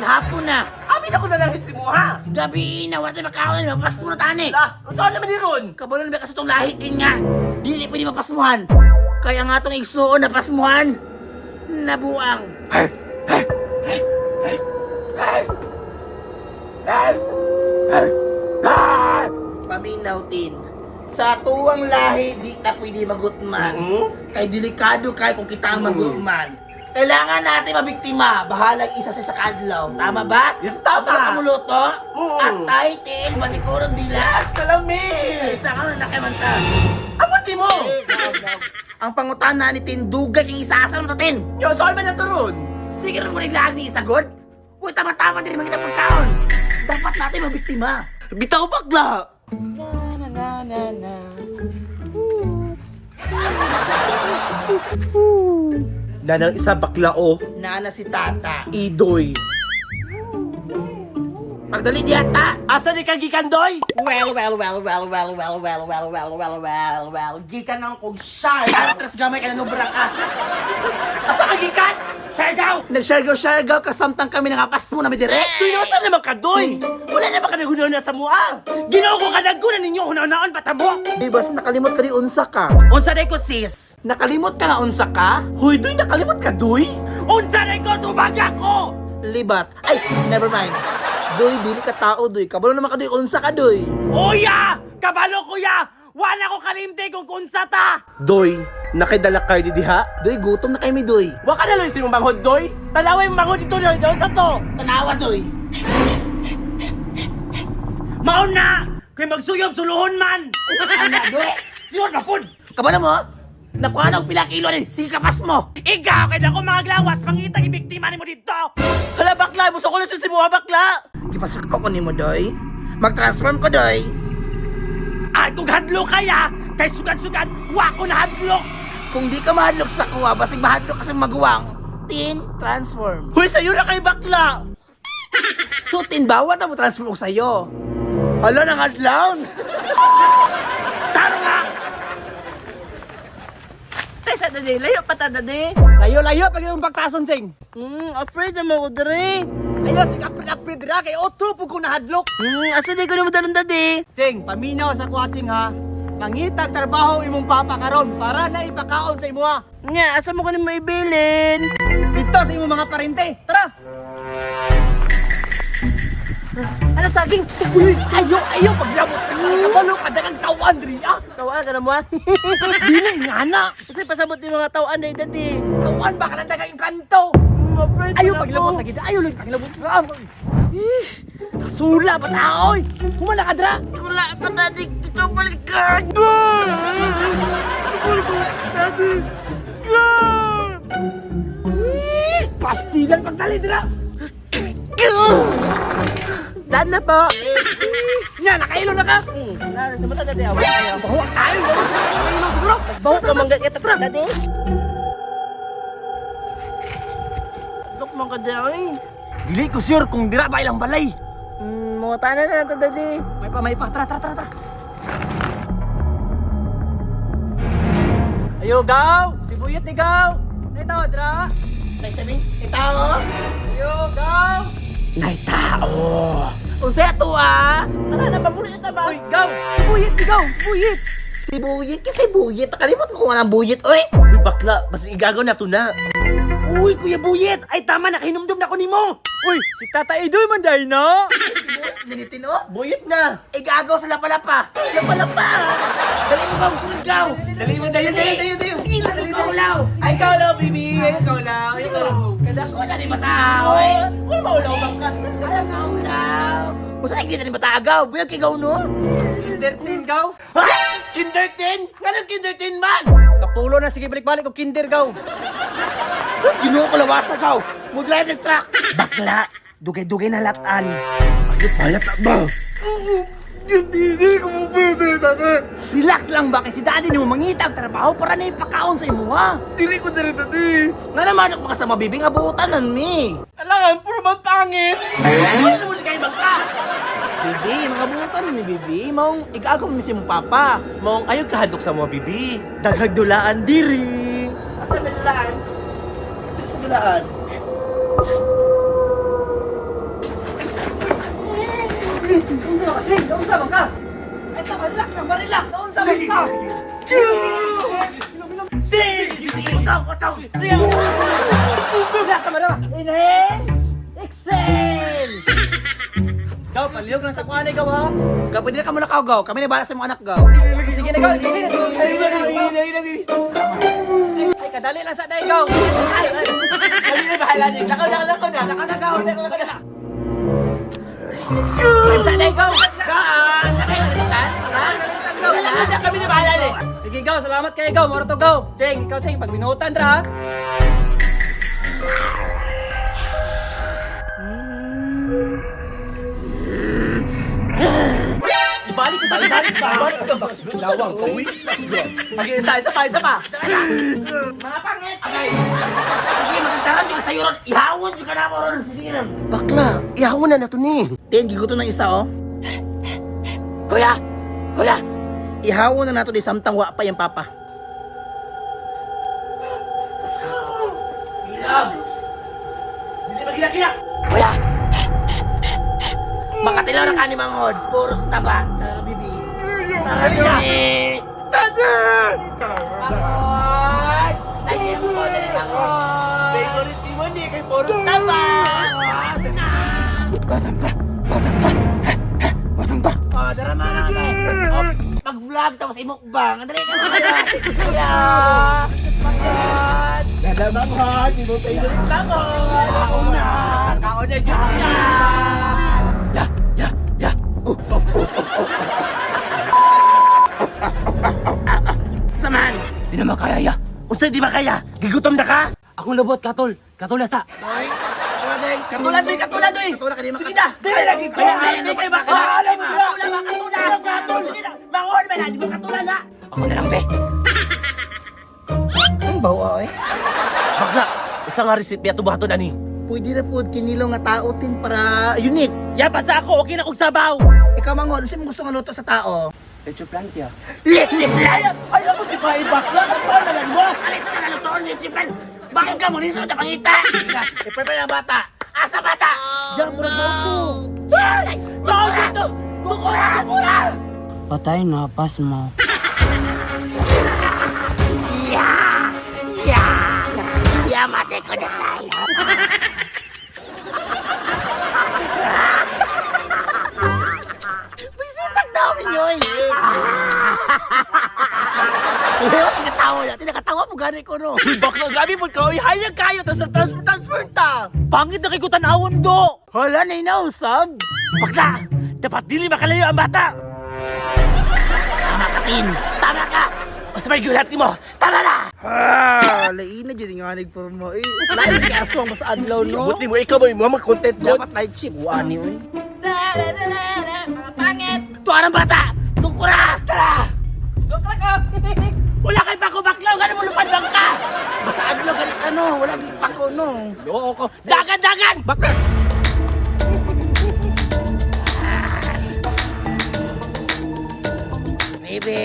Basig hapon na. Abi na ko na lang si Muha. Gabi na, wala tayo makaon. Mapasmo na tani. Ah, saan naman ni Ron? Kabalo na ba kasi itong lahi din nga. Dili pwede mapasmuhan. Kaya nga itong igsuon na pasmuhan. Nabuang. Paminaw tin. Sa tuwang lahi, di ta pwede magutman. Kay delikado kay kung kita ang magutman. Kailangan natin mabiktima. Bahalang isa sa kadlaw. Tama ba? Yes, tama. Tama ka muluto? Oo. Atay, tin, batikurog dila. Kalami! Isa ka na nakimanta. Amo ti mo! Ang pangutana ni Tin, dugay kang isaasa mo to, Tin. Yo, saan man na to ron? Sige rin mo naglaag ni isagod. Uy, tama-tama din makita pagkaon. Dapat natin mabiktima. Bitaw bakla! Nanang isa bakla o Nana si Tata. idoy. Pagdali di ata. Asa ni kang gikandoy? Well, well, well, well, well, well, well, well, well, well, well, well. Gikan ang kog Ay, atras gamay ka na nubra ka. Asa ka gikan? Siargao! Nag-Siargao, Siargao, kasamtang kami nangapas mo na may direct. Doy na saan naman ka doy? Wala naman ka nagunaw na sa mua. Ginoo ko ka naguna ninyo hunaw-naon patamo. Di ba, nakalimot ka di unsa ka? Unsa day ko sis? Nakalimot ka nga unsa ka? Hoy doy nakalimot ka doy? Unsa day ko tubag ako? Libat. Ay, never mind. Doy, dili ka tao, doy. Kabalo naman ka, doy. Unsa ka, doy. Uya! Kabalo kuya! Wala ko kalimte kung unsa ta! Doy, nakidala kayo di diha? Doy, gutom na kami, doy. Wa ka na lang si manghod doy? Talaway manghod dito doy, doy sa to! Tanawa, doy. Maon na! Kay magsuyob suluhon man! Ana, doy. Yun na pud! Kabalo mo? Nakuha na og pila kilo ni. Sige, kapas mo. Ikaw kay dako mga glawas pangitang ibiktima nimo dito! Hala bakla, muso ko lang si Simuha bakla! Gipasako ko nimo, doy. Mag-transform ko, doy. Ay kung hadlok kaya, kay sugad-sugad, wa ko na hadlok! Kung di ka mahadlok sa kuha, basig mahadlok ka sa maguwang. Tin, transform. Hoy, sayo na kay bakla! So, tin, bawat na mo transform ko sa'yo. Hala, nang adlawn. Taro nga! Tesa dali, layo pa ta dali. Layo layo pag yung pagtason sing. Afraid na mo ko diri. Ayo sig aprid aprid ra kay otro pug ko nahadlok. Asa di ko nimo dalon dadi? Sing, paminaw sa kuating ha. Mangitag trabaho imong papa karon para na ipakaon sa imuha. Nya, asa mo ko nimo ibilin? Dito sa imong mga parente. Tara. Ano saging? Uy, ayo ayo paglabot. Kabalo ka dagang tawan diri ah. Tawaan ka na mo. ah. Dili nga na. Kasi pasabot yung mga tawaan na dadi. Tawan ba ka na dagang yung kanto? Afraid Ayo na paglabot ako. sa gid. Ayo lang paglabot. Ah, Kasula pa tao oy. Humala ka dra. Wala pa dadi ito balikan. Pastilan pagdali dira. Dan na po. Nya nakailo na ka. Na, sa mata dadi awa kayo. Bawa tayo. Nakailo siguro. Bawo ka mangga kita dadi. Look man ka dadi. Dili ko sure kung dira ba ilang balay. Mga tanan na lang to dadi. May pa, tara, tara, tara, tara. Ayo, gaw! Si Buyot ni gaw! Nay tao, dra! Nay, sabi, itaw. Ayo, gaw! Nay, tao. Unsa to, ah? Tara na pabulit ta ba? Uy, gaw! Si Buyot ni gaw! Si Buyot! Si Buyit kasi Buyit. Nakalimot mo kung anong Buyit, oy. Uy bakla, basta igagaw na to na. Uy, Kuya Buyet! Ay tama, nakahinumdum na ko nimo! Uy, si Tata Idoy man dahil na! Si Buyit, nanitin, oh. Buyet na! Igagaw sa lapalapa. Lapalapa. Dali mo, gaw. Sunod, gaw. Dali mo, dayo, dayo, dayo, dayo! Dali mo, ulaw. Ay, ikaw lang, baby! Ay, ikaw lang! Ay, ikaw lang! Kada ko na ni bata, oy. Wala maulaw bang ka? Alam na, ulaw. Basta nakikita ni bata, agaw. Buyag kay gaw, no? Kinder 10, gaw! Ha? Kinder 10? Anong kinder 10 man? Kapulo na, sige balik-balik ko kinder, gaw! Ginoo ko lawasa, gaw. Mo drive ng truck. Bakla. Dugay-dugay na latan. Ay, palata ba? Relax lang ba kasi daddy nimo mangita ang trabaho para na ipakaon sa imuha. Dili ko diri dati. Nga naman ako makasama, bibi, nga buutan nan mi. Alangan puro man pangit. Wala mo na kayo bangka. Bibi, mga buutan mi, bibi. Maong igagaw mi si mong papa. Maong ayaw kahadlok sa mga bibi. Daghag dulaan diri. Asa may dulaan? Sa dulaan. Unsa ka, Ching? Unsa man ka? Ay, tama, relax lang, relax. Unsa man ka? Sige! Sige! Utaw! Utaw! Sige! Relax naman na. Inhale! Exhale! Gaw, palihog lang sa kuwan ikaw ha. Gaw, pwede na ka muna ka, Gaw. Kami na bahala sa mga anak, Gaw. Sige na, gaw. Sige na. Ay, kadali lang sa day, gaw. Ay, ay. Kami na bahala niyo. Lakaw na, lakaw na. Lakaw na, gaw. Lakaw na, lakaw na. Ay, sa day, Gaw. Gaw, nakalimutan? Ha? Gaw, lakaw na, kami na bahala niyo. Sige, gaw. Salamat kayo, gaw. Moro to, gaw. Cheng, ikaw, Cheng. Pag binutan, ra, ha. Ibalik ba? Ibalik ba? Ibalik ba? Lawang ka, uy. Okay, isa, isa pa, isa pa. Mga pangit! Agay! Sige, magtaram ka sa'yo ron. Ihawon ka na mo ron. Sige ron. Bakla, ihawon na nato ni. Ten, giguto ng isa, oh. Kuya! Kuya! Ihawon na nato di samtang wa pa yung papa. Hilab! Hindi magilak-gilak! Kuya! Makatilaw na ka ni Manghod. Puros taba. Tara, bibi. Tara, bibi. Tata! Manghod! Tayo mo na ni Manghod! Favorite ni mo ni kay Boros Taba! Batang ka! Batang ka! Batang ka! Oh, dara man oh, mag-vlog tapos imukbang. Andali ka mga kuya. Manghod! Dada Manghod, di mo favorite Manghod! Kaon na! Kaon na jud ka! Ya, ya, ya. Oh, oh, oh, oh, oh. Samahan! Di na makaya ya. Unsa di makaya? Gigutom na ka? Akong lobot, katol. Katol na sa. Hoy, Katulad doy, katulad doy! Katulad ka di Sige na! Dili lagi ko! Hindi kayo makatulad! Katulad, makatulad! Katulad! Sige na! Manghod ba na? Di mo katulad na! Ako na lang, be. Ang bawa eh. Bakla, isa nga recipe ato buhaton ani. Pwede na po kinilo nga tao tin para unique. Ya basta ako, okay na kog sabaw. Ikaw mangon, unsa mo gusto nga luto sa tao? Leche plantia. Leche plan! Ay ako si Pai Bakla, kasi pa nalan mo. Alis na nalutoon, leche plan! Bakit ka muli sa pangita? I-prepare ang bata! Asa bata? Yang murag mao ko. Ay! Mao dito! Kukura, kukura! Patay na, pas mo. Ya! Ya! Ya, mate ko na sa'yo. Bisitag namin yun! Pero sa katawa natin, nakatawa mo gani ko no. Uy, bakla, grabe po ka. Uy, hayag kayo, tas transfer, transfer ta. Pangit na kay ko tanawon do. Hala, na inausab. Bakla, dapat dili makalayo ang bata. Tama ka, Tin. Tama ka. O sa may gulat mo, tama na! Ah, lain na dyan nga nagpormo. Eh, lain kay aswang mas adlaw no. Buti mo, ikaw mo, yung mga content ko. Dapat night shift, wani oy. Mga pangit! Tuwa ng bata! Kukura! Tara! Kukura ka! Wala kay pako baklaw, gano'n mo lupad bangka! Basta adlaw ganit ano, wala gyud pako no. Loo ko. Dagan, dagan! Bakas! Baby!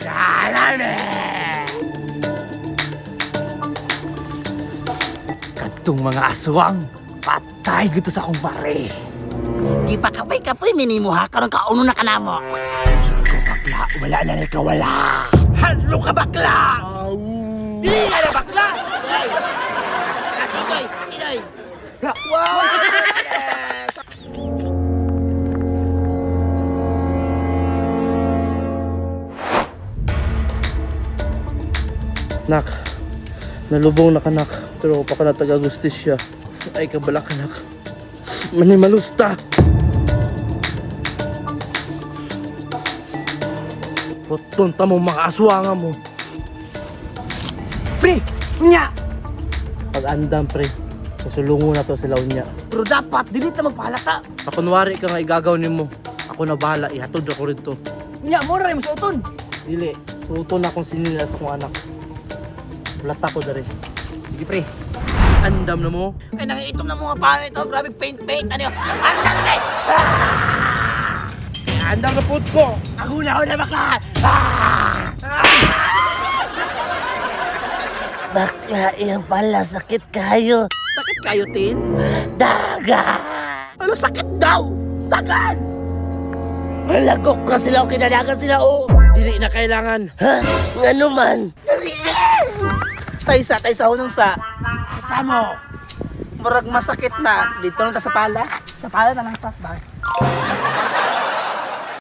Dalale! Kadtong mga aswang, patay gito sa akong pare. Di pa kapoy kapoy minimo ha karon kauno na kanamo. Sure ko bakla, wala na ka wala. Hadlo ka bakla! Dili ka na bakla! Ah, Sinoy, Sinoy. Wow! Nak, nalubong na kanak, pero pa ka na taga-gustisya. Ay kabala kanak. Manimalusta! Puton ta mo mga aswanga mo. Pre! Nya! Pag-andam pre, kasulungo na to sila unya. Pero dapat, dili ta magpahalata. Sa kunwari ka nga igagaw nimo, ako na bahala, ihatod ako rito. Nya, mo ra mo suoton. Dili, suoton na akong sinila sa akong anak. Bulata ko dari. Sige, pre. Andam na mo. Ay nangiitom na mga paano ito, grabe paint paint ano. Ang dami! Andam na put ko! Ang huna-huna bakla! Bakla, iyang pala, sakit kayo. Sakit kayo, Tin? Daga! Ano, sakit daw? Tagan! Halagok ka sila o kinalagan sila o! Dili na kailangan. Ha? Ngano man? Taysa, taysa hunong sa. Asa mo? Murag masakit na. Dito lang ta sa pala. Sa pala na lang pa. Bakit?